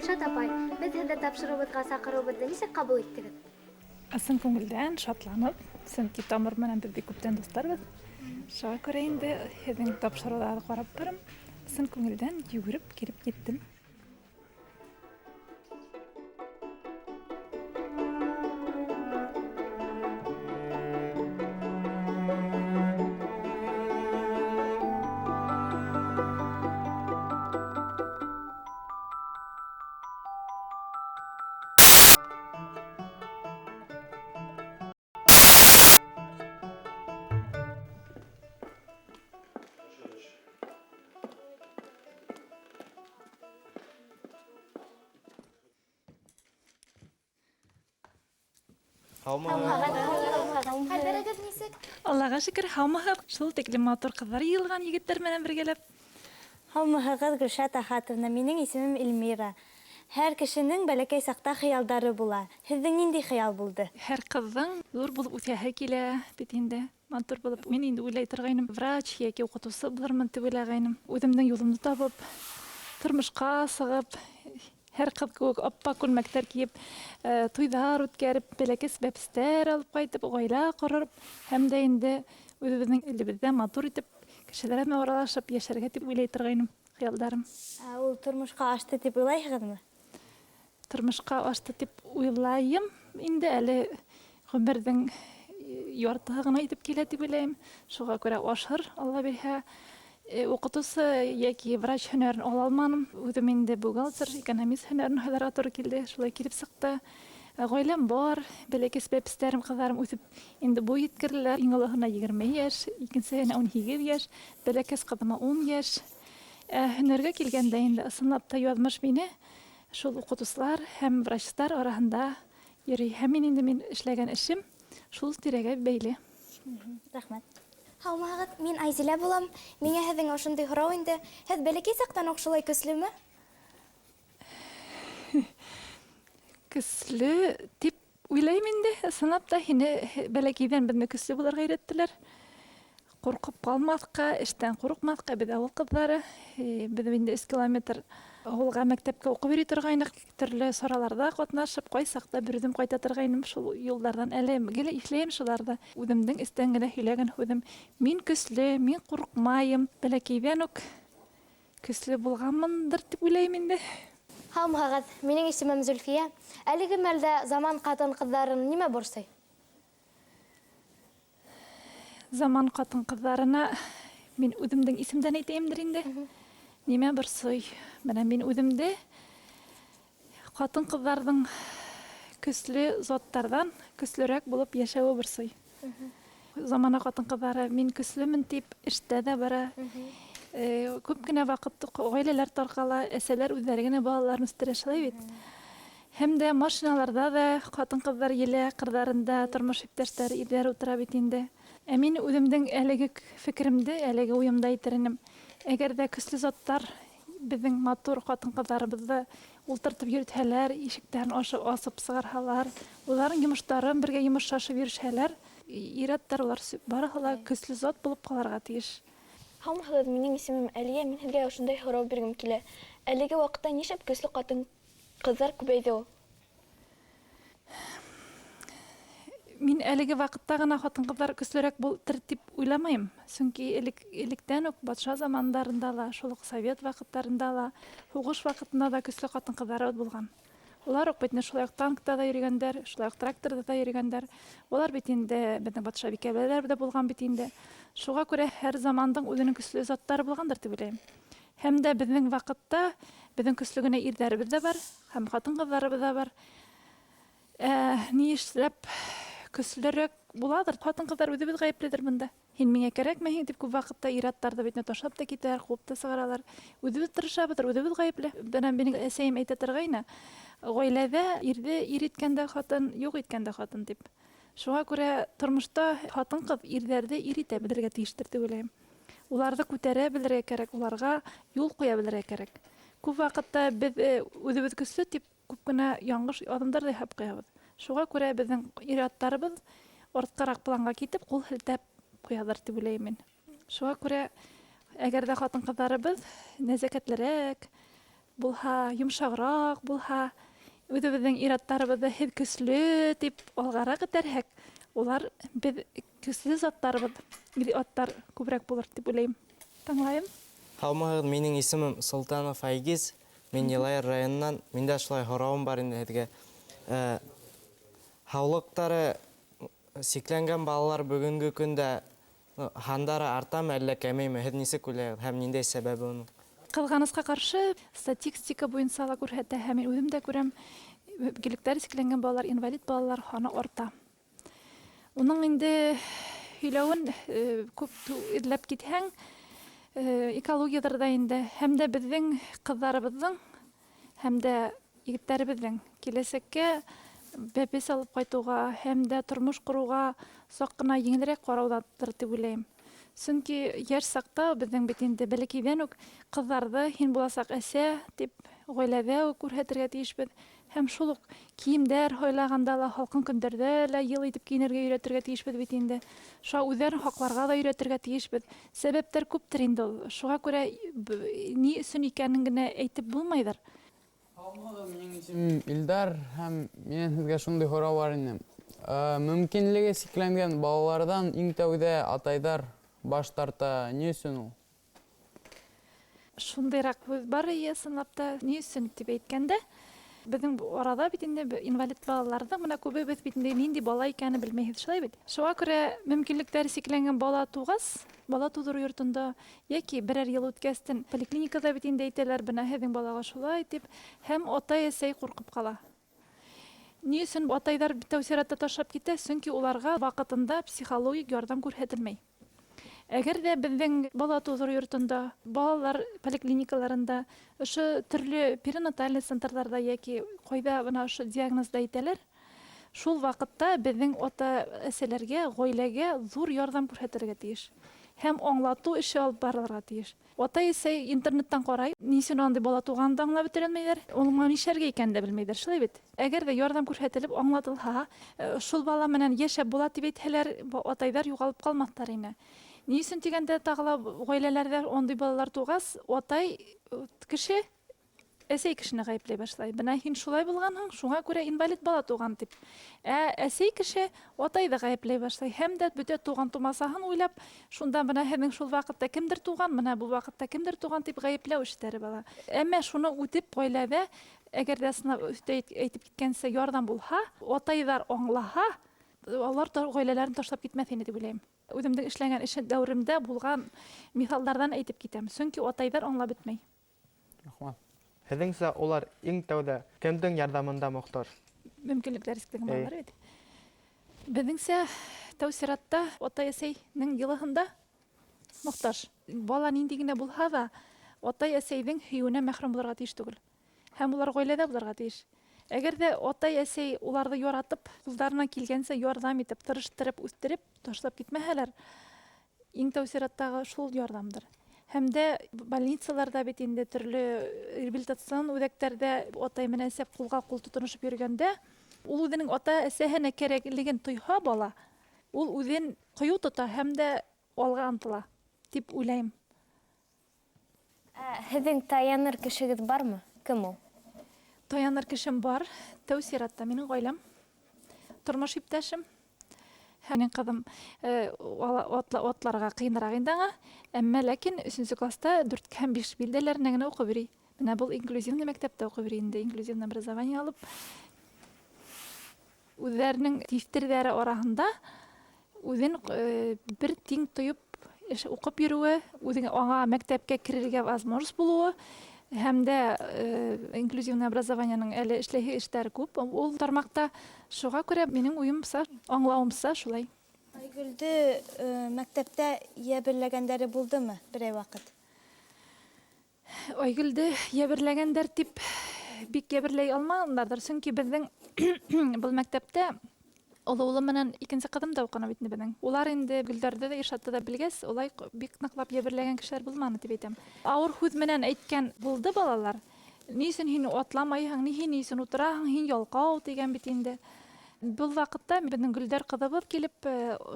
Гөлшат апай, беҙ һеҙҙе тапшырыуыбыҙға саҡырыуыбыҙҙы нисек ҡабул иттегеҙ? Ысын күңелдән, шатланып, сөнки Тамыр менән беҙ бик күптән дуҫтарбыҙ. Шуға күрә инде һеҙҙең тапшырыуҙарҙы ҡарап торам. Ысын күңелдән йүгереп килеп еттем. Һаумыһығыҙ. Хәлдәрегеҙ нисек? Аллаға шөкөр, һаумыһығыҙ. Шул тиклем матур ҡыҙҙар йыйылған егеттәр менән бергәләп. Һаумыһығыҙ, Гөлшат Ахатовна. Минең исемем Эльмира. Һәр кешенең бәләкәй саҡта хыялдары була. Һеҙҙең ниндәй хыял булды? Һәр ҡыҙҙың ҙур булып үҫәһе килә бит инде. Матур булып. Мин инде уйлай торғайным, врач йәки уҡытыусы булырмын тип уйлағайным. Үҙемдең юлымды табып, тормошҡа сығып, һәр ҡыҙ кеүек аппаҡ күлмәктәр кейеп, туйҙар үткәреп, бәләкәс бәпестәр алып ҡайтып, ғаилә ҡороп, һәм дә инде үҙебеҙҙең илебеҙҙә матур итеп кешеләр менән аралашып йәшәргә тип уйлай торғайным, хыялдарым. Ә ул тормошҡа ашты тип уйлайһығыҙмы? Тормошҡа ашты тип уйлайым. Инде әле ғүмерҙең яртыһы ғына итеп килә тип уйлайым. Шуға күрә ашыр, Алла бирһә. Уҡытыусы йәки врач һөнәрен ала алманым. Үҙем инде бухгалтер, экономист һөнәрен һайларға тура килде. Шулай килеп сыҡты. Ғаиләм бар, бәләкәс бәпестәрем, ҡыҙҙарым үҫеп инде буй еткерҙеләр. Иң олоһона 20 йәш, икенсеһенә 18 йәш, бәләкәс ҡыҙыма 10 йәш. Һөнәргә килгәндә инде ысынлап та яҙмыш мине шул уҡытыусылар һәм врачтар араһында йөрөй. Һәм мин инде мин эшләгән эшем шул тирәгә бәйле. Рәхмәт. Һаумыһығыҙ, мин Айзилә булам. Миңә һеҙҙең ошондай һорау инде. Һеҙ бәләкәй саҡтан уҡ шулай көслөмө? Көслө тип уйлайым инде. Ысынлап та һине бәләкәйҙән беҙҙе көслө булырға өйрәттеләр. Ҡурҡып ҡалмаҫҡа, эштән ҡурҡмаҫҡа, беҙ ауыл ҡыҙҙары. Беҙ инде 3 километр ауылға мәктәпкә уҡып йөрөй торғайныҡ. Төрлө сараларҙа ҡатнашып, ҡай саҡта бер үҙем ҡайта торғайным шул юлдарҙан. Әле гел иҫләйем шуларҙы. Үҙемдең эстән генә һөйләгән һүҙем: мин көслө, мин ҡурҡмайым. Бәләкәйҙән үк көслө булғанмындыр тип уйлайым инде. Һаумыһығыҙ, минең исемем Зөлфиә. Әлеге мәлдә заман ҡатын-ҡыҙҙарын нимә борсой? Заман ҡатын-ҡыҙҙарына мин үҙемдең исемдән әйтәйемдер инде. Нимә борсой? Бына мин үҙемде ҡатын-ҡыҙҙарҙың көслө заттарҙан көслөрәк булып йәшәүе борсой. Замана ҡатын-ҡыҙҙары мин көслөмөн тип эштә дә бара. Күп кенә ваҡыт ғаиләләр тарҡала, әсәләр үҙҙәре генә балаларын үҫтерә, шулай бит. Һәм дә машиналарҙа ҙа ҡатын-ҡыҙҙар елә, ҡырҙарында тормош иптәштәре, ирҙәр ултыра бит инде. Ә мин үҙемдең әлеге фекеремде, әлеге уйымды әйтер инем. Әгәр ҙә көслө заттар беҙҙең матур ҡатын-ҡыҙҙарыбыҙҙы ултыртып йөрөтһәләр, ишектәрен асып сығарһалар, уларҙың йомоштарын бергә йомошлашып йөрөшһәләр, ир-аттар улар барыһы ла көслө зат булып ҡалырға тейеш. Һаумыһығыҙ, минең исемем Әлиә, мин һеҙгә ошондай һорау биргем килә. Әлеге ваҡытта нишләп көслө ҡатын-ҡыҙҙар күбәйҙе ул? Мин әлеге ваҡытта ғына ҡатын-ҡыҙҙар көслөрәк булыр тип уйламайым. Сөнки электән үк батша замандарында ла, шул уҡ совет ваҡыттарында ла, һуғыш ваҡытында ла көслө ҡатын-ҡыҙҙар булған. Улар уҡ бит инде шулай уҡ танкта ла йөрөгәндәр, шулай уҡ тракторҙа ла йөрөгәндәр. Улар бит инде беҙҙең батшабикәләр ҙә булған бит инде. Шуға күрә һәр замандың үҙенең көслө заттары булғандыр тип уйлайым. Һәм дә беҙҙең ваҡытта беҙҙең көслө генә ирҙәребеҙ ҙә бар, һәм ҡатын-ҡыҙҙарыбыҙ ҙа бар. Ни эшләп көслөрәк булалыр? Ҡатын-ҡыҙҙар үҙебеҙ ғәйепледер бында. Һин миңә кәрәкмәйһең тип күп ваҡытта ир-аттарҙы бит инде ташлап та китәләр, ҡыуып та сығаралар. Үҙебеҙ тырышабыҙ, үҙебеҙ ғәйепле. Бына минең әсәйем әйтә торғайны, ғаиләҙә ирҙе ир иткән дә ҡатын, юҡ иткән дә ҡатын тип. Шуға күрә тормошта ҡатын-ҡыҙ ирҙәрҙе ир итә белергә тейештер тип уйлайым. Уларҙы күтәрә белергә кәрәк, уларға юл ҡуя белергә кәрәк. Күп ваҡытта беҙ үҙебеҙ көслө тип күп кенә яңғыш аҙымдар ҙа яһап ҡуябыҙ. Шуға күрә беҙҙең ир-аттарыбыҙ артҡараҡ планға китеп, ҡул һелтәп ҡуялар тип уйлайым мин. Шуға күрә әгәр ҙә ҡатын-ҡыҙҙарыбыҙ нәзәкәтлерәк, булһа, йомшағыраҡ булһа, үҙебеҙҙең ир-аттарыбыҙҙы һеҙ көслө тип алғараҡ этәрһәк, улар беҙ көслө заттарыбыҙ, ир-аттар күберәк булыр тип уйлайым. Тыңлайым. Һаумыһығыҙ, минең исемем Солтанов Айгиз. Мин Йылайыр районынан. Миндә шулай һорауым бар инде һеҙгә. Һаулыҡтары сикләнгән балалар бөгөнгө көндә һандары артамы әллә кәмейме? Һеҙ нисек уйлайһығыҙ һәм ниндәй сәбәбе уның? Ҡыҙғанысҡа ҡаршы, статистика буйынса ла күрһәтә, һәм мин үҙем дә күрәм, мөмкинлектәре сикләнгән балалар, инвалид балалар һаны арта. Уның инде һөйләүен күп эҙләп китһәң, экологиялар да инде, һәм дә беҙҙең ҡыҙҙарыбыҙҙың, һәм дә егеттәребеҙҙең киләсәккә бәпес алып ҡайтыуға һәм дә тормош ҡороуға саҡ ҡына еңелерәк ҡарауҙадыр тип уйлайым. Сөнки йәш саҡта беҙҙең бит инде бәләкәйҙән үк ҡыҙҙарҙы һин буласаҡ әсә тип ғаиләҙә үк күрһәтергә тейешбеҙ. Һәм шул уҡ кейемдәр һайлағанда ла, һалҡын көндәрҙә лә йыл итеп кейенергә өйрәтергә тейешбеҙ бит инде. Шуға үҙҙәрен һаҡларға ла өйрәтергә тейешбеҙ. Сәбәптәр күптер инде ул. Шуға күрә ни өсөн икәнен генә әйтеп булмайҙыр. Һаумыһығыҙ, минең исемем Илдар һәм минең һеҙгә шундай һорау бар ине. Мөмкинлеге сикләнгән балаларҙан иң тәүҙә атайҙар баш тарта. Ни өсөн ул? Шундайыраҡ һүҙ бар, эйе, ысынлап та, ни өсөн тип әйткәндә, беҙҙең арала бит инде инвалид балаларҙың бына күбебеҙ бит инде нинди бала икәнен белмәйһеҙ, шулай бит. Шуға күрә мөмкинлектәре сикләнгән бала туғас, бала тыуҙырыу йортонда йәки берәр йыл үткәстен поликлиникала бит инде әйтәләр, бына һеҙҙең балаға шулай тип, һәм атай-әсәй ҡурҡып ҡала. Ни өсөн атайҙар тәү сиратта ташлап китә? Сөнки уларға ваҡытында психологик ярҙам күрһәтелмәй. Әгәр ҙә беҙҙең бала тыуҙырыу йортонда, балалар поликлиникаларында, ошо төрлө перинатальный центрҙарҙа йәки ҡайҙа бына ошо диагнозды әйтәләр, шул ваҡытта беҙҙең ата-әсәләргә, ғаиләгә ҙур ярҙам күрһәтергә тейеш. Һәм аңлатыу эше алып барылырға тейеш. Атай-әсәй интернеттан ҡарай, ни өсөн андай бала тыуғанын да аңлап бөтөрә алмайҙар, уның нишләргә икәнен дә белмәйҙәр, шулай бит. Әгәр ҙә ярҙам күрһәтелеп аңлатылһа, шул бала менән йәшәп була тип әйтһәләр, атайҙар юғалып ҡалмаҫтар ине. Ни өсөн тигәндә, тағы ла ғаиләләрҙә ундай балалар тыуғас, атай кеше әсәй кешене ғәйепләй башлай. Бына һин шулай булғанһың, шуңа күрә инвалид бала тыуған тип. Ә әсәй кеше атайҙы ғәйепләй башлай. Һәм дә бөтә туған тумасаһын уйлап, шунда бына һеҙҙең шул ваҡытта кемдер туған, бына был ваҡытта кемдер туған тип ғәйепләү эштәре бала. Әммә шуны үтеп ғаиләҙә, әгәр ҙә ысынлап өҫтә әйтеп киткәнсә ярҙам булһа, атайҙар аңлаһа, улар ғаиләләрен ташлап китмәҫ ине тип уйлайым. Үҙемдең эшләгән эш дәүеремдә булған миҫалдарҙан әйтеп китәм. Сөнки атайҙар аңлап бөтмәй. Рәхмәт. Һеҙҙеңсә улар иң тәүҙә кемдең ярҙамында мохтаж? Мөмкинлектәр сикләнгән балалар бит. Беҙҙеңсә тәү сиратта атай-әсәйнең йылыһында мохтаж. Бала ниндәй генә булһа ҙа, атай-әсәйҙең һөйөүенә мәхрүм булырға тейеш түгел. Һәм улар ғаиләлә булырға тейеш. Әгәр ҙә атай-әсәй уларҙы яратып, ҡулдарынан килгәнсә ярҙам итеп, тырыштырып, үҫтереп, ташлап китмәһәләр, иң тәү сираттағы шул ярҙамдыр. Һәм дә больницаларҙа бит инде төрлө реабилитацион үҙәктәрҙә атай менән әсә ҡулға ҡул тотоношоп йөрөгәндә, ул үҙенең ата-әсәһенә кәрәклеген тойһа бала, ул үҙен ҡыйыу тота һәм дә алға ынтыла тип уйлайым. Ә һеҙҙең таяныр кешегеҙ бармы? Кем ул? Таяныр кешем бар. Тәү сиратта минең ғаиләм, тормош иптәшем. Һәм минең ҡыҙым атларға ҡыйыныраҡ инде аңа. Әммә ләкин өсөнсө класста дүрт һәм биш билдәләренә генә уҡып йөрөй. Бына был инклюзивный мәктәптә уҡып йөрөй инде, инклюзивный образование алып. Үҙҙәренең тифтерҙәре араһында үҙен бер тиң тойоп уҡып йөрөүе, үҙенә аңа мәктәпкә керергә возможность булыуы, һәм дә инклюзивный образованиеның әле эшләйһе эштәре күп ул тармаҡта. Шуға күрә минең уйымса, аңлауымса шулай. Айгөлдө мәктәптә йәберләгәндәре булдымы берәй ваҡыт? Айгөлдө йәберләгәндәр тип бик йәберләй алмағандарҙыр, сөнки беҙҙең был мәктәптә оло улым менән икенсе ҡыҙым да уҡыны бит инде беҙҙең. Улар инде Гөлдәрҙе ҙә, Иршатты ҙа белгәс, улай бик ныҡлап йәберләгән кешеләр булманы тип әйтәм. Ауыр һүҙ менән әйткән булды балалар. Ни өсөн һин атламайһың, ни һин ни өсөн ултыраһың, һин ялҡау тигән бит инде. Был ваҡытта беҙҙең Гөлдәр ҡыҙыбыҙ килеп,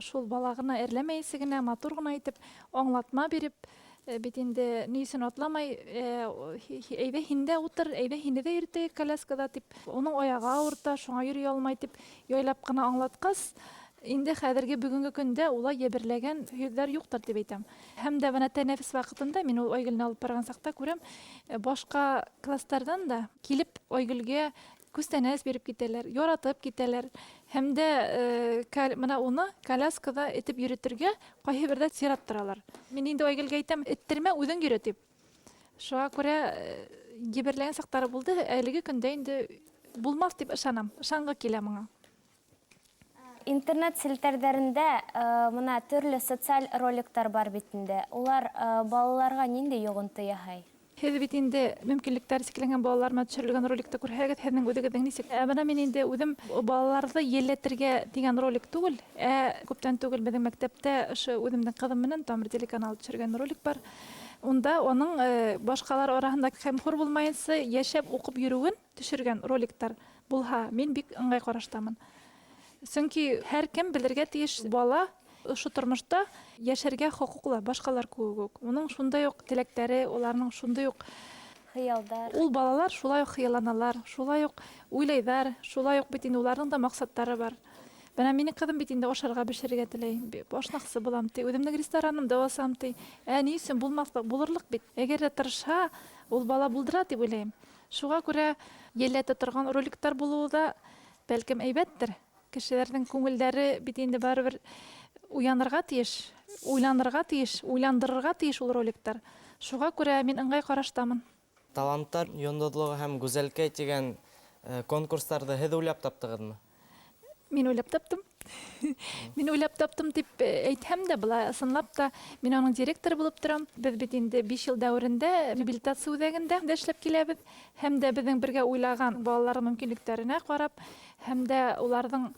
шул бала ғына әрләмәйенсә генә, матур ғына итеп аңлатма биреп, Бит инде ни өсөн атламай, әйҙә һин дә ултыр, әйҙә һине дә йөрөтәйек коляскала тип, уның аяғы ауырта, шуңа йөрөй алмай тип яйлап ҡына аңлатҡас, инде хәҙерге бөгөнгө көндә улай йәберләгән һүҙҙәр юҡтыр тип әйтәм. Һәм дә бына тәнәфес ваҡытында мин ул Айгөлне алып барған саҡта күрәм, башҡа класстарҙан да килеп Айгөлгә күстәнәс биреп китәләр, яратып китәләр. Һәм дә бына уны коляскала этеп йөрөтөргә ҡайһы берҙә сират торалар. Мин инде Айгөлгә әйтәм, эттермә, үҙең йөрө тип. Шуға күрә еберләгән саҡтары булды, әлеге көндә инде булмаҫ тип ышанам, ышанғы килә миңа. Интернет селтәрҙәрендә бына төрлө социаль роликтар бар бит инде. Улар балаларға ниндәй йоғонто яһай? Һеҙ бит инде мөмкинлектәре сикләнгән балалар менән төшөрөлгән роликты күрһәгеҙ, һеҙҙең үҙегеҙҙең нисек? Ә бына мин инде үҙем балаларҙы елләтергә тигән ролик түгел, ә күптән түгел беҙҙең мәктәптә ошо үҙемдең ҡыҙым менән Тамыр телеканалы төшөргән ролик бар. Унда уның башҡалар араһында кәм-хур булмайынса йәшәп уҡып йөрөүен төшөргән роликтар булһа, мин бик ыңғай ҡараштамын. Сөнки һәр кем белергә тейеш, бала ошо тормошта йәшәргә хоҡуҡлы, башҡалар кеүек үк. Уның шундай уҡ теләктәре, уларның шундай уҡ хыялдар. Ул балалар шулай уҡ хыялланалар, шулай уҡ уйлайҙар, шулай уҡ бит инде уларҙың да маҡсаттары бар. Бына минең ҡыҙым бит инде ашарға бешерергә теләй, ашнаҡсы булам ти, үҙемдең ресторанымды асам ти. Ә ни өсөн булмаҫлыҡ, булырлыҡ бит. Әгәр ҙә тырышһа, ул бала булдыра тип уйлайым. Шуға күрә елләтә торған роликтар булыуы ҙа бәлкем әйбәттер. Кешеләрҙең күңелдәре бит инде барыбер уянырға тейеш, уйланырға тейеш, уйландырырға тейеш ул роликтар. Шуға күрә мин ыңғай ҡараштамын. Таланттар йондоҙлоғо һәм Гүзәлкәй тигән конкурстарҙы һеҙ уйлап таптығыҙмы? Мин уйлап таптым. Мин уйлап таптым тип әйтһәм дә, былай ысынлап та мин уның директоры булып торам. Беҙ бит инде 5 йыл дәүерендә реабилитация үҙәгендә дә эшләп киләбеҙ. Һәм дә беҙҙең бергә уйлаған балаларҙың мөмкинлектәренә ҡарап, һәм дә уларҙың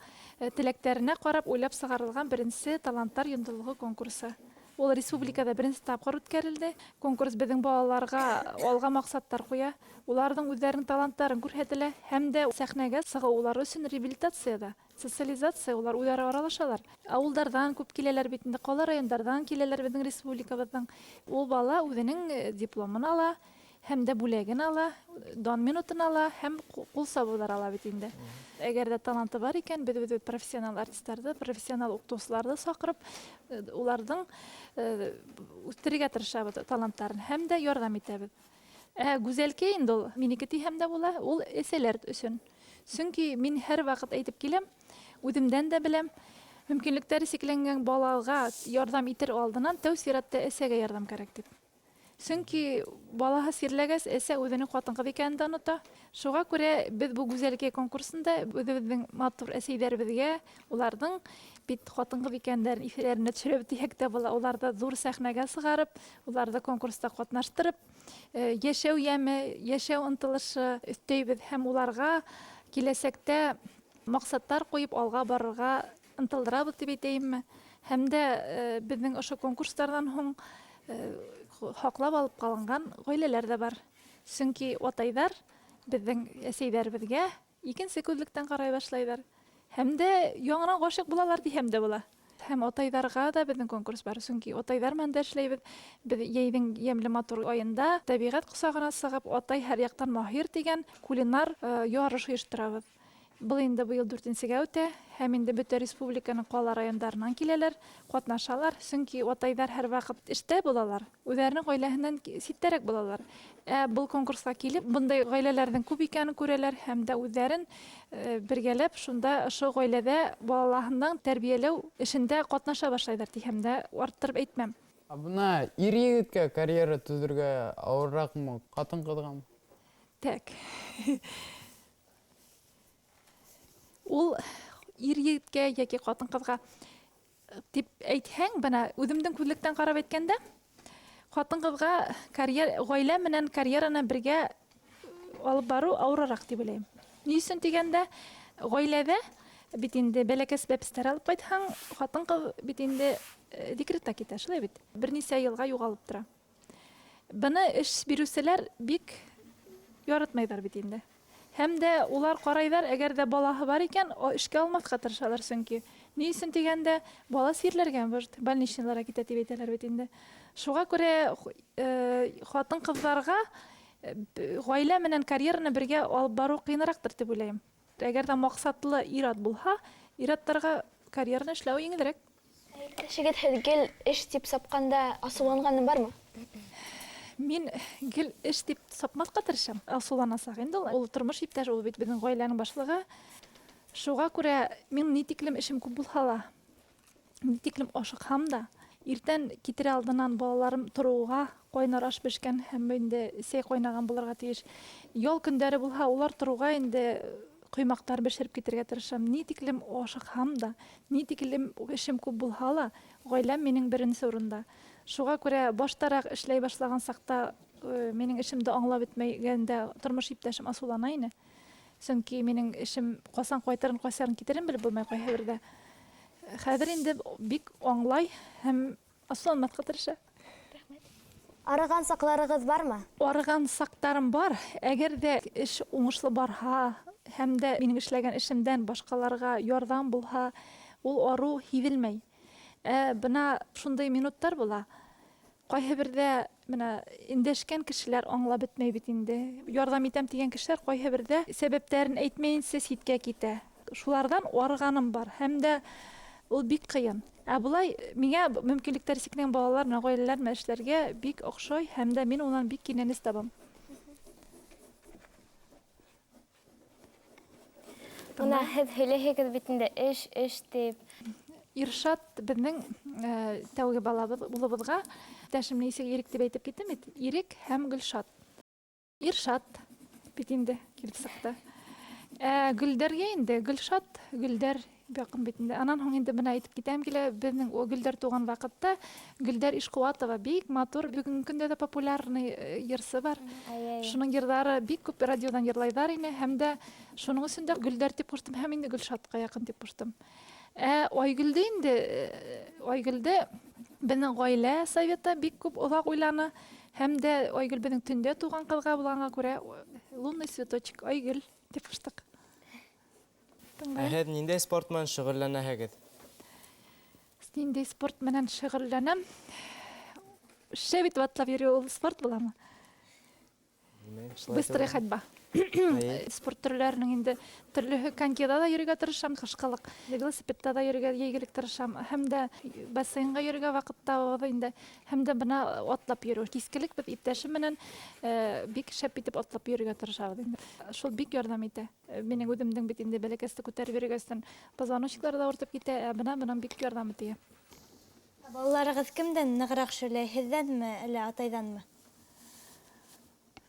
теләктәренә ҡарап уйлап сығарылған беренсе таланттар йондоҙлоғо конкурсы. Ул республикада беренсе тапҡыр үткәрелде. Конкурс беҙҙең балаларға алға маҡсаттар ҡуя, уларҙың үҙҙәренең таланттарын күрһәтелә һәм дә сәхнәгә сығыу улар өсөн реабилитация да, социализация, улар үҙара аралашалар. Ауылдарҙан күп киләләр бит инде, ҡала райондарҙан киләләр беҙҙең республикабыҙҙың. Ул бала үҙенең дипломын ала, һәм дә бүләген ала, дан минутын ала, һәм ҡул сабыуҙар ала бит инде. Әгәр ҙә таланты бар икән, беҙ үҙебеҙ профессионал артистарҙы, профессионал уҡытыусыларҙы саҡырып, уларҙың үҫтерергә тырышабыҙ таланттарын һәм дә ярҙам итәбеҙ. Ә Гүзәлкәй инде ул минеке тиһәм дә була, ул әсәләр өсөн. Сөнки мин һәр ваҡыт әйтеп киләм, үҙемдән дә беләм, мөмкинлектәре сикләнгән балаға ярҙам итер алдынан тәү сиратта әсәгә ярҙам кәрәк тип. Сөнки балаһы сирләгәс, әсә үҙенең ҡатын-ҡыҙ икәнен дә онота. Шуға күрә беҙ бу Гүзәлкәй конкурсында үҙебеҙҙең матур әсәйҙәребеҙгә, уларҙың бит ҡатын-ҡыҙ икәндәрен иҫләренә төшөрөп тиһәк тә була, уларҙы ҙур сәхнәгә сығарып, уларҙы конкурста ҡатнаштырып, йәшәү йәме, йәшәү ынтылышы өҫтәйбеҙ һәм уларға киләсәктә маҡсаттар ҡуйып алға барырға ынтылдырабыҙ тип әйтәйемме. Һәм дә беҙҙең ошо конкурстарҙан һуң һаҡлап алып ҡалынған ғаиләләр ҙә бар. Сөнки атайҙар беҙҙең әсәйҙәребеҙгә икенсе күҙлектән ҡарай башлайҙар. Һәм дә яңынан ғашиҡ булалар тиһәм дә була. Һәм атайҙарға да беҙҙең конкурс бар. Сөнки атайҙар менән дә эшләйбеҙ. Беҙ йәйҙең йәмле матур айында тәбиғәт ҡосағына сығып, атай һәр яҡтан маһир тигән кулинар ярыш ойошторабыҙ. Был инде быйыл дүртенсегә үтә, һәм инде бөтә республиканың ҡала райондарынан киләләр, ҡатнашалар. Сөнки атайҙар һәр ваҡыт эштә булалар, үҙҙәренең ғаиләһенән ситтәрәк булалар. Ә был конкурсҡа килеп, бындай ғаиләләрҙең күп икәнен күрәләр һәм дә үҙҙәрен бергәләп шунда ошо ғаиләҙә балаларының тәрбиәләү эшендә ҡатнаша башлайҙар тиһәм дә арттырып әйтмәм. Ә бына ир егеткә карьера төҙөргә ауырыраҡмы, ҡатын-ҡыҙғамы? Так. Ул ир егеткә йәки ҡатын-ҡыҙға тип әйтһәң, бына үҙемдең күҙлектән ҡарап әйткәндә, ҡатын-ҡыҙға ғаилә менән карьераны бергә алып барыу ауырыраҡ тип уйлайым. Ни өсөн тигәндә, ғаиләҙә бит инде бәләкәс бәпестәр алып ҡайтһаң, ҡатын-ҡыҙ бит инде декретта китә, шулай бит. Бер нисә йылға юғалып тора. Быны эш биреүселәр бик яратмайҙар бит инде. Һәм дә улар ҡарайҙар, әгәр ҙә балаһы бар икән, эшкә алмаҫҡа тырышалар сөнки. Ни өсөн тигәндә, бала сирләргә, может, больничныйларға китә тип әйтәләр бит инде. Шуға күрә хатын-ҡыҙҙарға ғаилә менән карьераны бергә алып барыу ҡыйыныраҡтыр тип уйлайым. Әгәр ҙә маҡсатлы ир-ат булһа, ир-аттарға карьераны эшләү еңелерәк. Иптәшегеҙ һеҙ гел эш тип сапҡанда асыуланғаны бармы? Мин гел эш тип сапмаҫҡа тырышам. Асыуланасаҡ инде ул. Ул тормош иптәш, ул бит беҙҙең ғаиләнең башлығы. Шуға күрә мин ни тиклем эшем күп булһа ла, ни тиклем ашыҡһам да, иртән китер алдынан балаларым тороуға ҡайнар аш бешкән һәм инде сәй ҡайнаған булырға тейеш. Ял көндәре булһа, улар тороуға инде ҡоймаҡтар бешереп китергә тырышам. Ни тиклем ашыҡһам да, ни тиклем эшем күп булһа ла, ғаиләм минең беренсе урында. Шуға күрә баштараҡ эшләй башлаған саҡта минең эшемде аңлап бөтмәгәндә тормош иптәшем асыулана ине. Сөнки минең эшем ҡасан ҡайтырын, ҡасан китерен белеп булмай ҡайһы берҙә. Хәҙер инде бик аңлай һәм асыуланмаҫҡа тырыша. Арыған саҡларығыҙ бармы? Арыған саҡтарым бар. Әгәр ҙә эш уңышлы барһа һәм дә минең эшләгән эшемдән башҡаларға ярҙам булһа, ул арыу һиҙелмәй. Бына шундай минуттар була. Ҡайһы берҙә бына эндәшкән кешеләр аңлап бөтмәй бит инде. Ярҙам итәм тигән кешеләр ҡайһы берҙә сәбәптәрен әйтмәйенсә ситкә китә. Шуларҙан арығаным бар һәм дә ул бик ҡыйын. Ә былай миңә мөмкинлектәр сикләнгән балалар менән ғаиләләр менән эшләргә бик оҡшай һәм дә мин унан бик кинәнес табам. Бына һеҙ һөйләйһегеҙ бит инде эш, эш тип. Иршат беҙҙең тәүге балабыҙ, улыбыҙға иптәшем нисек Ирек тип әйтеп киттем бит. Ирек һәм Гөлшат. Иршат бит инде килеп сыҡты. Гөлдәргә инде Гөлшат, Гөлдәр яҡын бит инде. Анан һуң инде бына әйтеп китәм килә, беҙҙең о Гөлдәр тыуған ваҡытта Гөлдәр Ишҡыуатова бик матур, бөгөнгө көндә ҙә популярный йырсы бар. Шуның йырҙары бик күп радиодан йырлайҙар ине һәм дә шуның өсөн дә Гөлдәр тип ҡуштым һәм инде Гөлшатҡа яҡын тип ҡуштым. Айгөлдө инде, Айгөлдө беҙҙең ғаилә советы бик күп оҙаҡ уйланы һәм дә Айгөл беҙҙең төндә тыуған ҡыҙға булғанға күрә лунный цветочек Айгөл тип ҡуштыҡ. Ә һеҙ ниндәй спорт менән шөғөлләнәһегеҙ? Ниндәй спорт менән шөғөлләнәм? Шәп итеп атлап йөрөү ул спорт буламы? Быстрая ходьба. Спорт төрләренең инде төрлөһө конькида да йөрөргә тырышам, ҡышҡылыҡ, велосипедта да йөрөргә йәйгелек тырышам, һәм дә бассейнға йөрөргә ваҡыт табабыҙ инде, һәм дә бына атлап йөрөү. Кискелек беҙ иптәшем менән бик шәп итеп атлап йөрөргә тырышабыҙ инде. Шул бик ярҙам итә. Минең үҙемдең бит инде бәләкәсте күтәреп йөрөгәстән позвоночниктар ҙа ауыртып китә, ә бына бынан бик ярҙам итә. Балаларығыҙ кемдән нығыраҡ шөрләй, һеҙҙәнме әллә атайҙанмы?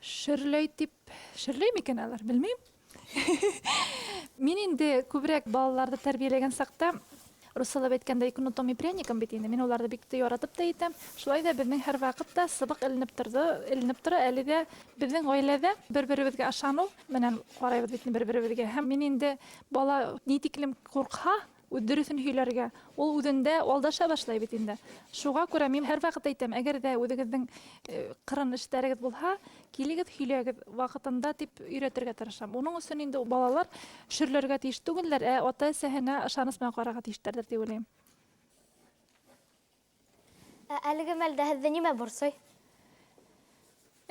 Шөрләй тип, шөрләй микән алар, белмәйем. Мин инде күберәк балаларҙы тәрбиәләгән саҡта, руссалап әйткәндә, кнутом и пряником бит инде, мин уларҙы бик тә яратып та итәм. Шулай ҙа беҙҙең һәр ваҡытта сыбыҡ эленеп торҙо, эленеп тора. Әле ҙә беҙҙең ғаиләлә бер-беребеҙгә ышаныу менән ҡарайбыҙ бит инде бер-беребеҙгә. Һәм мин инде бала ни тиклем ҡурҡһа, үҙ дөрөҫөн һөйләргә, ул үҙендә алдаша башлай бит инде. Шуға күрә мин һәр ваҡыт әйтәм, әгәр ҙә үҙегеҙҙең ҡырын эштәрегеҙ булһа, килегеҙ, һөйләгеҙ ваҡытында тип өйрәтергә тырышам. Уның өсөн инде балалар шөрләргә тейеш түгелләр, ә ата-әсәһенә ышаныс менән ҡарарға тейештәрҙер тип уйлайым. Ә әлеге мәлдә һеҙҙе нимә борсой?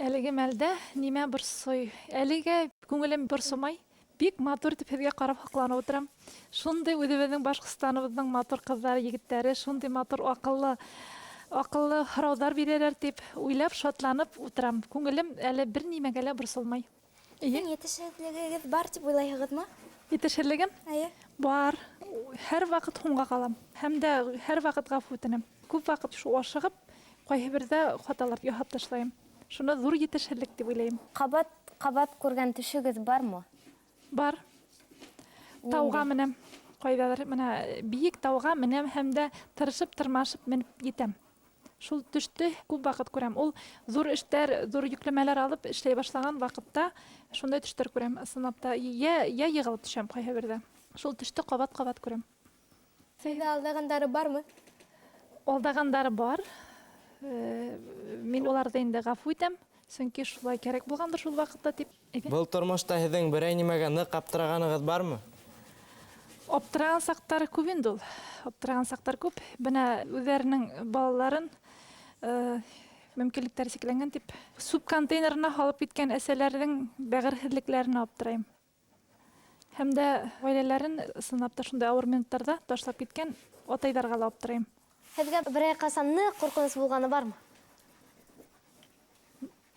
Әлеге мәлдә нимә борсой? Әлегә күңелем борсомай. Бик матур тип һеҙгә ҡарап һоҡланып ултырам. Шундай үҙебеҙҙең Башҡортостаныбыҙҙың матур ҡыҙҙары, егеттәре, шундай матур аҡыллы һорауҙар бирәләр тип уйлап, шатланып ултырам. Күңелем әле бер нимәгә лә борсолмай. Һеҙҙең етешһеҙлегегеҙ бар тип уйлайһығыҙмы? Етешһеҙлегем? Эйе. Бар. Һәр ваҡыт һуңға ҡалам. Һәм дә һәр ваҡыт ғәфү үтенәм. Күп ваҡыт шу ашығып, ҡайһы берҙә хаталар яһап ташлайым. Шуны ҙур етешһеҙлек тип уйлайым. Ҡабат-ҡабат күргән төшөгөҙ бармы? Бар. Ниндәй? Тауға менәм. Ҡайҙалыр, бына бейек тауға менәм һәм дә тырышып, тырмашып менеп етәм. Шул төштө күп ваҡыт күрәм. Ул ҙур эштәр, ҙур йөкләмәләр алып эшләй башлаған ваҡытта шундай төштәр күрәм. Ысынлап та, йә йығылып төшәм ҡайһы берҙә. Шул төштө ҡабат-ҡабат күрәм. Һеҙҙе алдағандары бармы? Алдағандары бар. Мин уларҙы инде ғәфү итәм, сөнки шулай кәрәк булғандыр шул ваҡытта тип. Әйҙә. Был тормошта һеҙҙең берәй нимәгә ныҡ аптырағанығыҙ бармы? Аптыраған саҡтар күп инде ул. Аптыраған саҡтар күп. Бына үҙҙәренең балаларын Мөмкинлектәре сикләнгән дип, сүп контейнерына һалып киткән әсәләрҙең бәғерһеҙлектәренә аптырайым. Һәм дә ғаиләләрен ысынлап та шундай ауыр минуттарҙа ташлап киткән атайҙарға ла аптырайым. Һеҙгә берәй ҡасан ныҡ ҡурҡыныс булғаны бармы?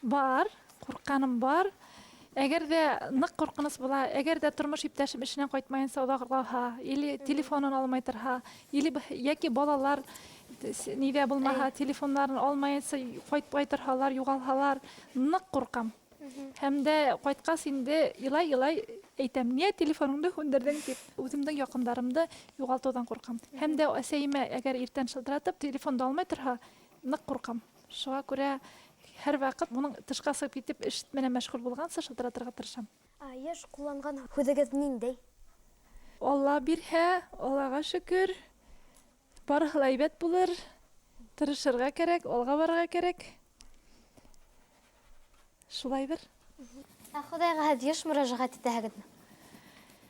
Бар, ҡурҡҡаным бар. Әгәр ҙә ныҡ ҡурҡыныс була, әгәр ҙә тормош иптәшем эшенән ҡайтмайынса оҙаҡлаһа, или телефонын алмай торһа, или йәки балалар ниҙә булмаһа, телефондарын алмайынса ҡайтмай торһалар, юғалһалар, ныҡ ҡурҡам. Һәм дә ҡайтҡас инде илай-илай әйтәм, ниңә телефоныңды һүндерҙең тип, үҙемдең яҡындарымды юғалтыуҙан ҡурҡам. Һәм дә әсәйемә әгәр иртән шылтыратып, телефонды алмай торһа, ныҡ ҡурҡам. Шуға күрә һәр ваҡыт уның тышҡа сығып китеп эш менән мәшғүл булғанса шылтыратырға тырышам. Йыш ҡулланған һүҙегеҙ ниндәй? Алла бирһә, Аллаға шөкөр, барыһы ла һәйбәт булыр. Тырышырға кәрәк, алға барырға кәрәк. Шулайҙыр. Ә Хоҙайға һеҙ йыш мөрәжәғәт итәһегеҙме?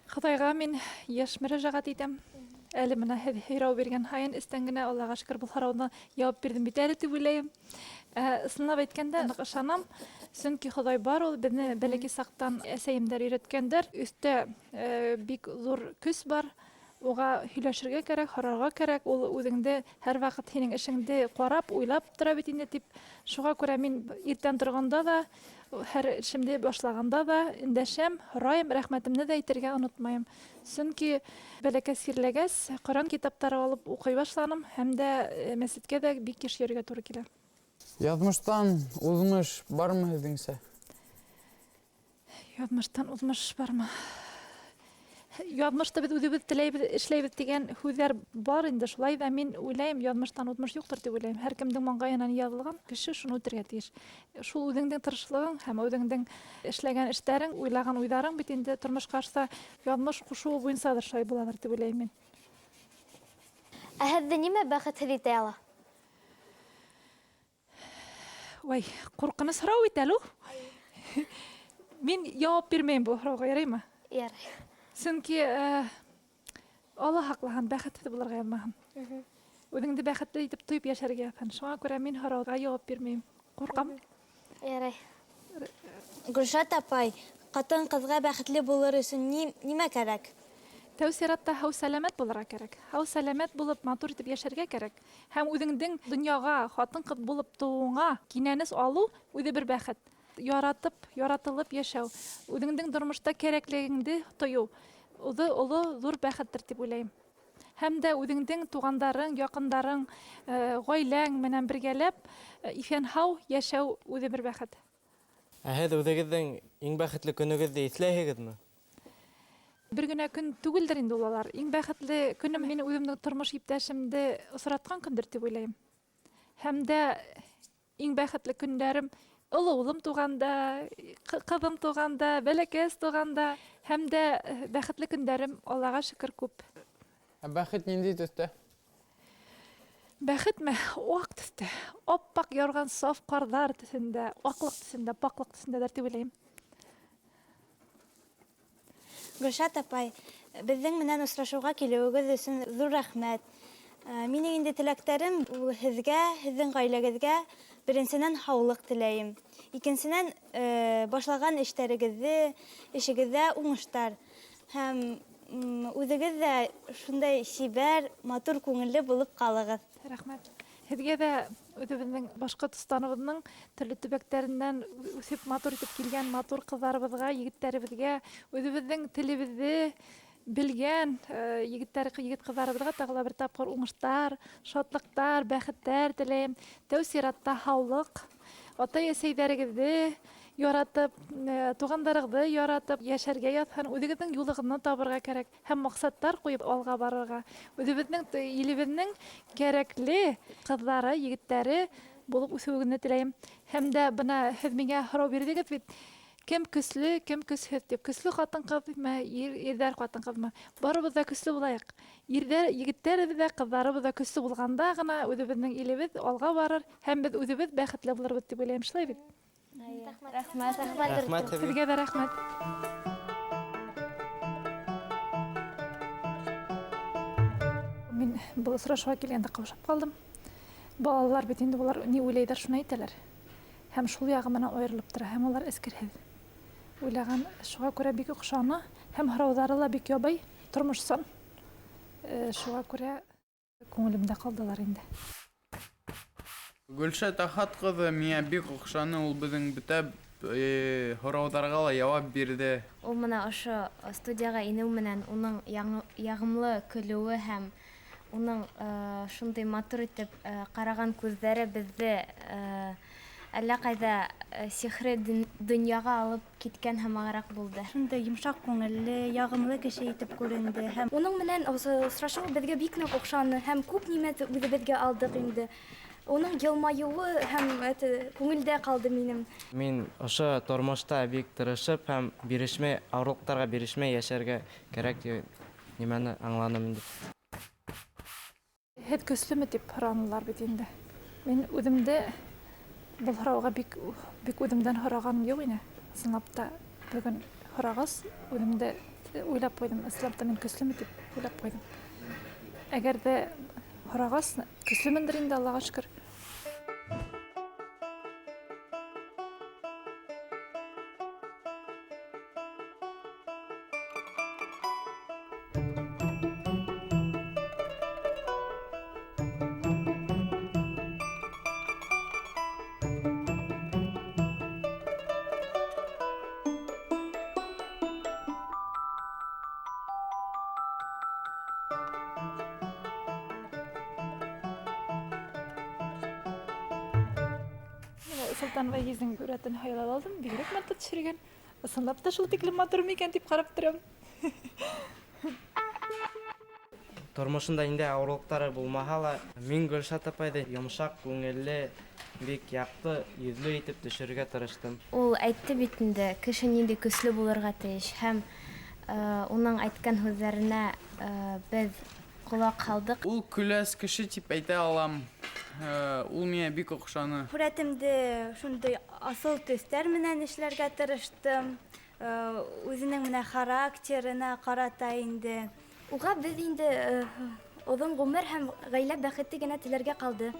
Хоҙайға мин йыш мөрәжәғәт итәм. Әле бына һеҙ һорау биргән һайын эстән генә Аллаға шөкөр был һорауҙы яуап бирҙем бит әле тип уйлайым. Ысынлап әйткәндә, ныҡ ышанам, сөнки Хоҙай бар ул, беҙҙе бәләкәй саҡтан әсәйемдәр өйрәткәндәр. Өҫтә бик ҙур көс бар. Уға һөйләшергә кәрәк, һорарға кәрәк. Ул үҙеңде һәр ваҡыт һинең эшеңде ҡарап, уйлап тора бит инде тип. Шуға күрә мин иртән торғанда ла, һәр эшемде башлағанда ла эндәшәм, һорайым, рәхмәтемде дә әйтергә онотмайым. Сөнки бәләкәс сирләгәс, Ҡөрьән китаптары алып уҡый башланым һәм дә мәсеткә дә бик йыш йөрөргә тура килә. Яҙмыштан уҙмыш бармы һеҙҙеңсә? Яҙмыштан уҙмыш бармы? Яҙмышты беҙ үҙебеҙ теләйбеҙ, эшләйбеҙ тигән һүҙҙәр бар инде. Шулай ҙа мин уйлайым, яҙмыштан уҙмыш юҡтыр тип уйлайым. Һәр кемдең маңғайынан яҙылған кеше шуны үтергә тейеш. Шул үҙеңдең тырышлығың һәм үҙеңдең эшләгән эштәрең, уйлаған уйҙарың бит инде тормошҡа ашса, яҙмыш ҡушыуы буйынсалыр шулай булалыр тип уйлайым мин. Ә һеҙҙе нимә бәхетһеҙ итә ала? Ой, ҡурҡыныс һорау бит әле ул. Мин яуап бирмәйем был һорауға, яраймы? Ярай. Сөнки Алла һаҡлаһын, бәхетһеҙ булырға яҙмаһын. Үҙеңде бәхетле итеп тойоп йәшәргә яҙһын. Шуңа күрә мин һорауға яуап бирмәйем. Ҡурҡам. Ярай. Гөлшат апай, ҡатын-ҡыҙға бәхетле булыр өсөн нимә кәрәк? Тәү сиратта һау сәләмәт булырға кәрәк. Һау сәләмәт булып, матур итеп йәшәргә кәрәк. Һәм үҙеңдең донъяға ҡатын-ҡыҙ булып тыуыуыңа кинәнес алыу үҙе бер бәхет. Яратып, яратылып йәшәү, үҙеңдең тормошта кәрәклегеңде тойоу үҙе оло ҙур бәхеттер тип уйлайым. Һәм дә үҙеңдең туғандарың, яҡындарың, ғаиләң менән бергәләп иҫән-һау йәшәү үҙе бер бәхет. Ә һеҙ үҙегеҙҙең иң бәхетле көнөгөҙҙө иҫләйһегеҙме? Бер генә көн түгелдер инде ул алар. Иң бәхетле көнөм мин үҙемдең тормош иптәшемде осратҡан көндөр тип уйлайым. Һәм дә иң бәхетле көндәрем оло улым туғанда, ҡыҙым туғанда, бәләкәс туғанда, һәм дә бәхетле көндәрем Аллаға шөкөр күп. Ә бәхет ниндәй төҫтә? Бәхетме? Аҡ төҫтә. Аппаҡ ярған саф ҡарҙар төҫөндә, аҡлыҡ төҫөндә, паҡлыҡ төҫөндәлер тип уйлайым. Гөлшат апай, беҙҙең менән осрашыуға килеүегеҙ өсөн ҙур рәхмәт. Минең инде теләктәрем һеҙгә, һеҙҙең ғаиләгеҙгә беренсенән һаулыҡ теләйем. Икенсенән, башлаған эштәрегеҙҙе, эшегеҙҙә уңыштар. Һәм үҙегеҙ ҙә шундай сибәр, матур күңелле булып ҡалығыҙ. Рәхмәт. Һеҙгә ҙә үҙебеҙҙең Башҡортостаныбыҙҙың төрлө төбәктәренән үҫеп матур итеп килгән матур ҡыҙҙарыбыҙға, егеттәребеҙгә, үҙебеҙҙең телебеҙҙе белгән егеттәр, егет ҡыҙҙарыбыҙға тағы ла бер тапҡыр уңыштар, шатлыҡтар, бәхеттәр теләйем. Тәү сиратта һаулыҡ, атай-әсәйҙәрегеҙҙе яратып, туғандарығыҙҙы яратып йәшәргә яҙһын, үҙегеҙҙең юлығыҙҙы табырға кәрәк һәм маҡсаттар ҡуйып алға барырға. Үҙебеҙҙең илебеҙҙең кәрәкле ҡыҙҙары, егеттәре булып үҫеүегеҙҙе теләйем. Һәм дә бына һеҙ миңә һорау бирҙегеҙ бит, кем көслө, кем көсһөҙ тип. Көслө ҡатын-ҡыҙмы, ирҙәр ҡатын-ҡыҙмы? Барыбыҙ ҙа көслө булайыҡ. Ирҙәр, егеттәребеҙ ҙә, ҡыҙҙарыбыҙ ҙа көслө булғанда ғына үҙебеҙҙең илебеҙ алға барыр һәм беҙ үҙебеҙ бәхетле булырбыҙ тип уйлайым, шулай бит? Рәхмәт. Рәхмәт һеҙгә. Һеҙгә ҙә рәхмәт. Мин был осрашыуға килгәндә ҡаушап ҡалдым. Балалар бит инде улар ни уйлайҙар, шуны әйтәләр. Һәм шул яғы менән айырылып тора, һәм улар эскерһеҙ. Уйлаған, шуға күрә бик оҡшаны, һәм һорауҙары ла бик ябай, тормошсан. Шуға күрә күңелемдә ҡалдылар инде. Гөлшат Ахат ҡыҙы миңә бик оҡшаны, ул беҙҙең бөтә һорауҙарға ла яуап бирҙе. Ул мына ошо студияға инеү менән уның яғымлы көлөүе һәм уның шундай матур итеп ҡараған күҙҙәре беҙҙе әллә ҡайҙа сихри донъяға алып киткән һымағыраҡ булды. Шундай йомшаҡ күңелле, яғымлы кеше итеп күренде. Һәм уның менән осрашыу беҙгә бик ныҡ оҡшаны һәм күп нимә үҙебеҙгә алдыҡ инде. Уның йылмайыуы һәм күңелдә ҡалды минең. Мин ошо тормошта бик тырышып һәм бирешмәй, ауырлыҡтарға бирешмәй йәшәргә кәрәк тип нимәне аңланым инде. Һеҙ көслөмө тип һоранылар бит инде. Мин үҙемде был һорауға бик үҙемдән һорағаным юҡ ине. Ысынлап та бөгөн һорағас үҙемде уйлап ҡуйҙым. Ысынлап та мин көслөмө тип уйлап ҡуйҙым. Әгәр ҙә һорағас, көслөмөндөр инде, Аллаға шөкөр. Солтан Вагиздың һүрәтен һайлап алдым, бигерәк матур төшөргән. Ысынлап та шул тиклем матур микән тип ҡарап торам. Тормошонда инде ауырлыҡтары булмаһа ла, мин Гөлшат апайҙы йомшаҡ күңелле, бик яҡты йөҙлө итеп төшөрөргә тырыштым. Ул әйтте бит инде, кеше ниндәй көслө булырға тейеш һәм уның әйткән һүҙҙәренә беҙ ҡолаҡ һалдыҡ. Ул көләс кеше тип әйтә алам. Ул миңә бик оҡшаны. Һүрәтемде шундай асыл төҫтәр менән эшләргә тырыштым. Үҙенең менә характерына ҡарата инде. Уға беҙ инде оҙон ғүмер һәм ғаилә бәхете генә теләргә ҡалды.